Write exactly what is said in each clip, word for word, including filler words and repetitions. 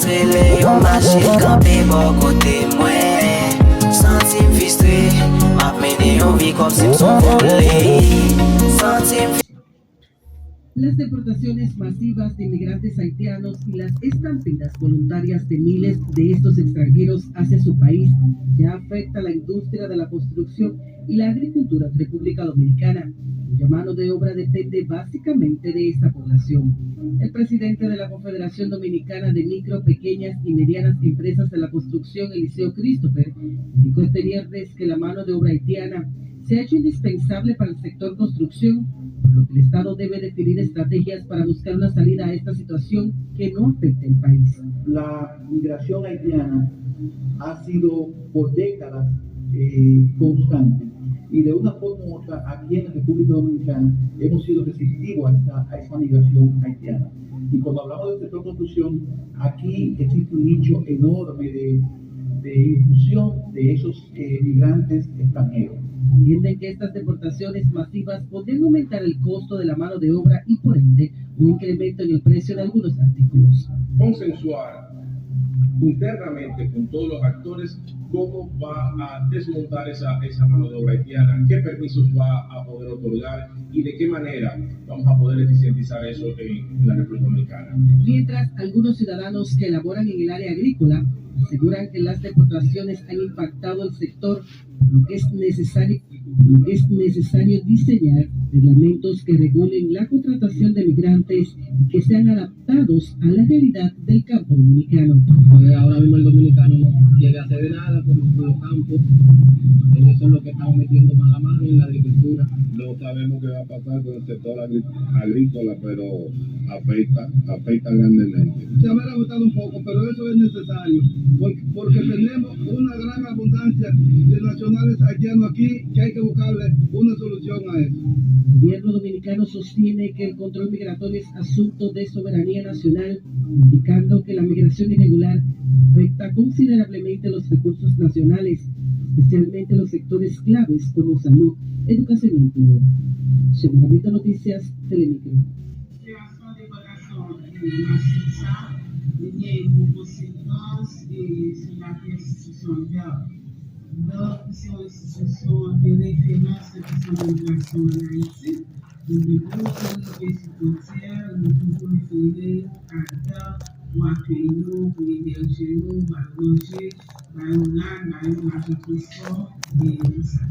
Rele yon machin kanpe bò kote mwen. Santi m fistre, m ap mennen yon vi kòmsi m son vole. Santi m Las deportaciones masivas de inmigrantes haitianos y las estampidas voluntarias de miles de estos extranjeros hacia su país ya afecta la industria de la construcción y la agricultura en República Dominicana, cuya mano de obra depende básicamente de esta población. El presidente de la Confederación Dominicana de Micro, Pequeñas y Medianas Empresas de la Construcción, Eliseo Christopher, indicó este viernes que la mano de obra haitiana se ha hecho indispensable para el sector construcción, por lo que el Estado debe definir estrategias para buscar una salida a esta situación que no afecte al país. La migración haitiana ha sido por décadas eh, constante y de una forma u otra aquí en la República Dominicana hemos sido receptivos a esa, a esa migración haitiana. Y cuando hablamos del sector construcción, aquí existe un nicho enorme de, de inclusión de esos eh, migrantes extranjeros. Entienden que estas deportaciones masivas podrían aumentar el costo de la mano de obra y por ende un incremento en el precio de algunos artículos. Consensuar internamente con todos los actores cómo va a desmontar esa, esa mano de obra haitiana, qué permisos va a poder otorgar y de qué manera vamos a poder eficientizar eso en la República Dominicana. Mientras, algunos ciudadanos que laboran en el área agrícola aseguran que las deportaciones han impactado el sector, por lo que es necesario, por lo que es necesario diseñar reglamentos que regulen la contratación de migrantes y que sean adaptados a la realidad del campo dominicano. Pues ahora mismo el dominicano no quiere hacer de nada por, por los campos. Ellos son los que están metiendo más la mano en la agricultura. No sabemos qué va a pasar con el sector agri- agrícola, pero afecta, afecta grandemente. Se habrá agotado un poco, pero eso es necesario, porque, porque tenemos una gran abundancia de nacionales haitianos aquí que hay que buscarle una solución a eso. El gobierno dominicano sostiene que el control migratorio es asunto de soberanía nacional, indicando que la migración irregular afecta considerablemente los recursos nacionales, especialmente los sectores claves como salud, educación y empleo. Xiomara Brito, Noticias, Telemicro. Sitiyasyon depòtasyon masiv sa, li gen gwo konsekans sou lavi enstitisyon dòk. Dòk se yon enstitisyon de referans pou migrasyon ann Ayiti. Li gen gwo otorite sou fwontyè, nou toujou refere a dòk pou akeyi nou, pou ebèje nou, ba nou manje, ba yo rad, ba yo lajan transpò, e tout sa.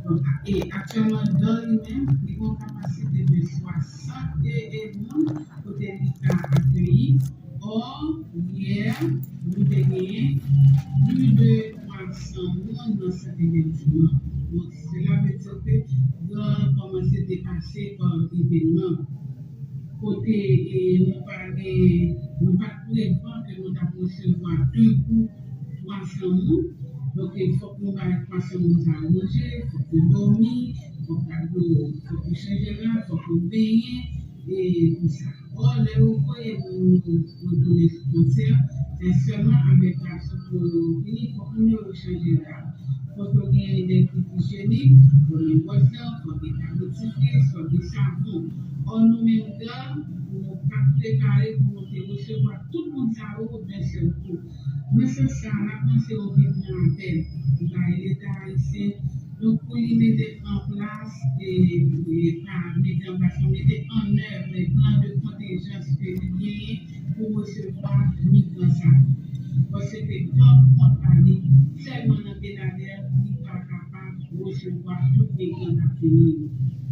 Donk, e aktyèlman, dòk li menm, li gen yon kapasite de swasant e, e moun kote li ka akeyi. Or, yè, nou te genyen plis de twa san moun nan sant ebèjman. Donk, sela vle di ke dòk kòmanse depase pa evenman. Kote e, nou pa gen, nou pa t prevwa ke nou t ap resevwa de kou twa san moun. Donk, e, fòk nou bay twa san moun sa yo manje, fòk yo dòmi, fòk yo, fòk yo chanje rad, fòk yo benyen, e, tout sa. Or, lè yo voye moun yo retounen sou fwontyè, se sèlman avèk gason pou yo vini, fòk moun yo chanje rad. Fòk yo gen de kit ijyenik, fòk gen bwòs dan, fòk gen tab dentifris, fòk gen savon. Or, nou menm dòk, nou pa t prepare pou nou te resevwa tout moun sa yo yon sèl kou. Nan sans sa, n ap lanse yon vibran apèl bay Leta ayisyen, donk, pou li mete an plas, e, e, pa mete an plas, non, mete an èv plan de kontenjans ke li genyen pou resevwa migran sa yo. Paske dòk kont pa li, sèlman nan Benadè, li pa kapab resevwa tout migran k ap vini yo.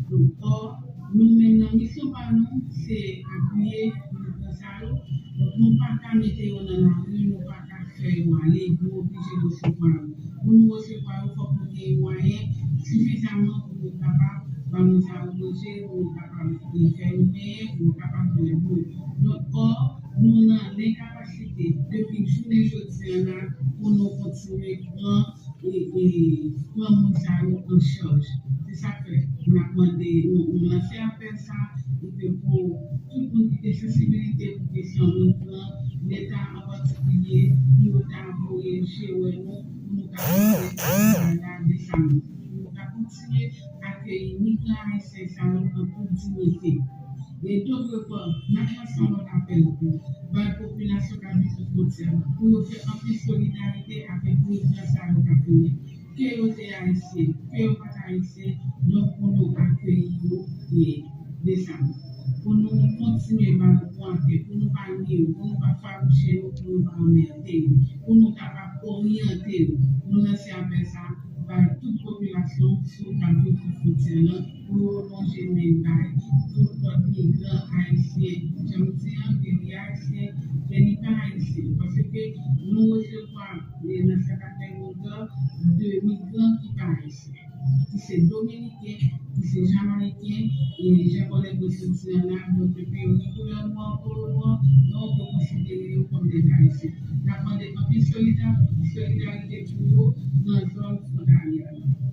Donk, or, nou menm nan misyon pa nou, se apiye migran sa yo. Donk, nou pa ka mete yo nan lari, nou pa ka fè yo ale, nou oblije resevwa yo. Pou nou resevwa yo, fòk nou gen mwayen sifizaman pou nou kapab ban moun sa yo manje, pou nou kapab fè yo benyen, pou nou kapab bwè dlo. Donk, or, nou nan lenkapasite, depi jounen jodi a la, pou nou kontinye pran e, e, pran moun sa yo an chaj. Se sa k fè n ap mande, nou, nou lanse apèl sa, e ke pou tout moun ki gen sansibilite pou kesyon migran, Leta an patikilye, pou yo ta voye je wè nou, pou nou kapab fè travay la desamman. Pou nou ka kontinye akeyi migran ayisyen sa yo an tout diyite. E dotrepa, n ap lanse yon lòt apèl bay popilasyon k ap viv sou fwontyè la pou yo fè anpil solidarite avèk migran sa yo k ap vini. Ke yo te ayisyen, ke yo pa t ayisyen, donk pou nou akeyi yo e desann. Pou nou kontinye ba yo bon akèy, pou nou pa nye yo, pou nou pa fawouche yo, pou nou pa anmède yo, pou nou kapab oryante yo. Nou lanse apèl sa bay tout popilasyon sou k ap viv sou fwontyè lan pou yo lonje men bay tout lòt migran ayisyen. Jan m di an, ke li ayisyen, men li pa ayisyen. Paske nou resevwa nan sa k ap fè lontan de migran ki pa ayisyen, ki se dominiken, ki se jamayiken, e jan kòlèg mwen soti an la, donk depi yo gen koulè nwa, kolo nwa, donk yo konsidere yo kòm de ayisyen. N ap mande anpil solida-, solidarite pou yo nan zòn fwontalyè la.